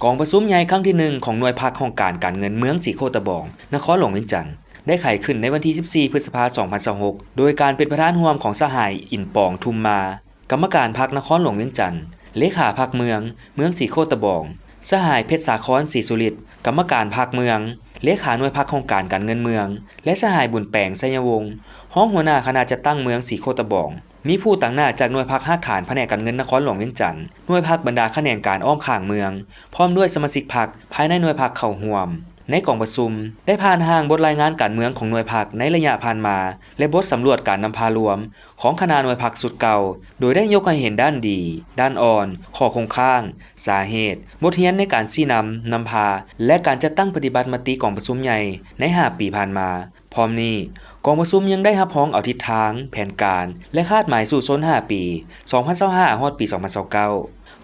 ກອງປະຊຸມໃຫຍ່ຄັ້ງທີໜຶ່ງຂອງໜ່ວຍພັກຫ້ອງການການເງິນເມືອງສີໂຄດຕະບອງ ນະຄອນຫຼວງວຽງຈັນ ໄດ້ໄຂຂຶ້ນໃນວັນທີສິບສີ່ ພຶດສະພາ ສອງພັນຊາວຫົກ ໂດຍການເປັນປະທານຮ່ວມຂອງສະຫາຍ ອິນປອງ ທຸມມາ ກຳມະການພັກນະຄອນຫຼວງວຽງຈັນ, ເລຂາພັກເມືອງ ເມືອງສີໂຄດຕະບອງ, ສະຫາຍ ເພັດສາຄອນ ສີສຸລິດ ກຳມະການພັກເມືອງ, ເລຂາໜ່ວຍພັກຫ້ອງການການເງິນເມືອງ ແລະ ສະຫາຍ ບຸນແປງ ໄຊຍະວົງ ຮອງຫົວໜ້າຄະນະຈັດຕັ້ງເມືອງສີໂຄດຕະບອງ. ມີຜູ້ຕາງໜ້າຈາກໜ່ວຍພັກຮາກຖານພະແນກການເງິນນະຄອນຫຼວງວຽງຈັນ, ໜ່ວຍພັກບັນດາຂະແໜງການອ້ອມຂ້າງເມືອງ ພ້ອມດ້ວຍສະມາຊິກພັກພາຍໃນໜ່ວຍພັກເຂົ້າຮ່ວມ. ໃນກອງປະຊຸມ ໄດ້ຜ່ານຮ່າງບົດລາຍງານການເມືອງຂອງໜ່ວຍພັກໃນໄລຍະຜ່ານມາ ແລະ ບົດສຳຫຼວດການນຳພາລວມຂອງຄະນະໜ່ວຍພັກຊຸດເກົ່າ, ໂດຍໄດ້ຍົກໃຫ້ເຫັນດ້ານດີ, ດ້ານອ່ອນ, ຂໍ້ຄົງຄ້າງ, ສາເຫດ, ບົດຮຽນໃນການຊີ້ນຳ, ນຳພາ ແລະ ການຈັດຕັ້ງປະຕິບັດມະຕິກອງປະຊຸມໃຫຍ່ໃນຫ້າປີຜ່ານມາ. ພ້ອມນີ້, ກອງປະຊຸມຍັງໄດ້ຮັບຮອງເອົາທິດທາງ, ແຜນການ ແລະ ຄາດໝາຍສູ້ຊົນຫ້າປີ, ສອງພັນຊາວຫ້າ ຮອດປີ ສອງພັນຊາວເກົ້າ.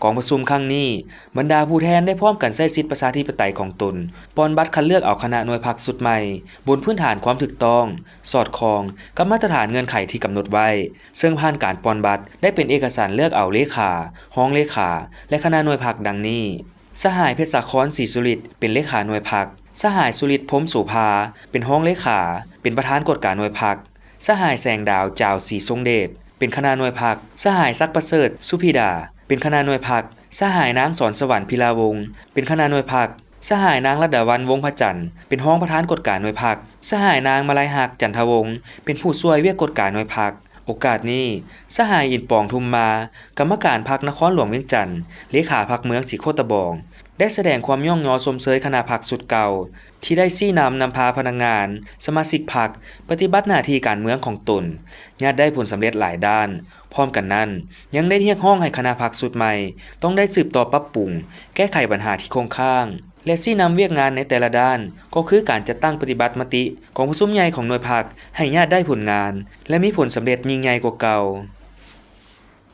ກອງປະຊຸມຄັ້ງນີ້, ບັນດາຜູ້ແທນໄດ້ພ້ອມກັນໃຊ້ສິດປະຊາທິປະໄຕຂອງຕົນ, ປ່ອນບັດຄັດເລືອກເອົາຄະນະໜ່ວຍພັກຊຸດໃໝ່, ບົນພື້ນຖານຄວາມຖືກຕ້ອງ, ສອດຄ່ອງກັບມາດຕະຖານເງື່ອນໄຂທີ່ກຳນົດໄວ້, ເຊິ່ງຜ່ານການປ່ອນບັດໄດ້ເປັນເອກະສັນເລືອກເອົາເລຂາ, ຮອງເລຂາ ແລະ ຄະນະໜ່ວຍພັກດັ່ງນີ້: ສະຫາຍ ເພັດສາຄອນ ສີສຸລິດ ເປັນເລຂາໜ່ວຍພັກ, ສະຫາຍ ສຸລິດ ພົມໂສພາ ເປັນຮອງເລຂາ ເປັນປະທານກວດກາໜ່ວຍພັກ, ສະຫາຍ ແສງດາວ ຈາວ ສີຊົງເດດ ເປັນຄະນະໜ່ວຍພັກ, ສະຫາຍ ສັກປະເສີດ ສຸພິດາ ເປັນຄະນະໜ່ວຍພັກ, ສະຫາຍ ນາງ ສອນສະຫວັນ ພິລາວົງ ເປັນຄະນະໜ່ວຍພັກ, ສະຫາຍ ນາງ ລັດດາວັນ ວົງພະຈັນ ເປັນຮອງປະທານກວດກາໜ່ວຍພັກ, ສະຫາຍ ນາງ ມາໄລຮັກ ຈັນທະວົງ ເປັນຜູ້ຊ່ວຍວຽກກວດກາໜ່ວຍພັກ. ໂອກາດນີ້, ສະຫາຍ ອິນປອງ ທຸມມາ ກຳມະການພັກນະຄອນຫຼວງວຽງຈັນ, ເລຂາພັກເມືອງສີໂຄດຕະບອງ ໄດ້ສະແດງຄວາມຍ້ອງຍໍຊົມເຊີຍຄະນະພັກຊຸດເກົ່າ ທີ່ໄດ້ຊີ້ນຳນຳພາພະນັກງານ, ສະມາຊິກພັກ ປະຕິບັດໜ້າທີ່ການເມືອງຂອງຕົນ ຍາດໄດ້ຜົນສຳເລັດຫຼາຍດ້ານ. ພ້ອມກັນນັ້ນ, ຍັງໄດ້ຮຽກຮ້ອງໃຫ້ຄະນະພັກຊຸດໃໝ່ຕ້ອງໄດ້ສືບຕໍ່ປັບປຸງ, ແກ້ໄຂບັນຫາທີ່ຄົງຄ້າງ ແລະ ຊີ້ນຳວຽກງານໃນແຕ່ລະດ້ານ, ກໍຄືການຈັດຕັ້ງປະຕິບັດມະຕິກອງປະຊຸມໃຫຍ່ຂອງໜ່ວຍພັກໃຫ້ຍາດໄດ້ຜົນງານ ແລະ ມີຜົນສຳເລັດຍິ່ງໃຫຍ່ກວ່າເກົ່າ.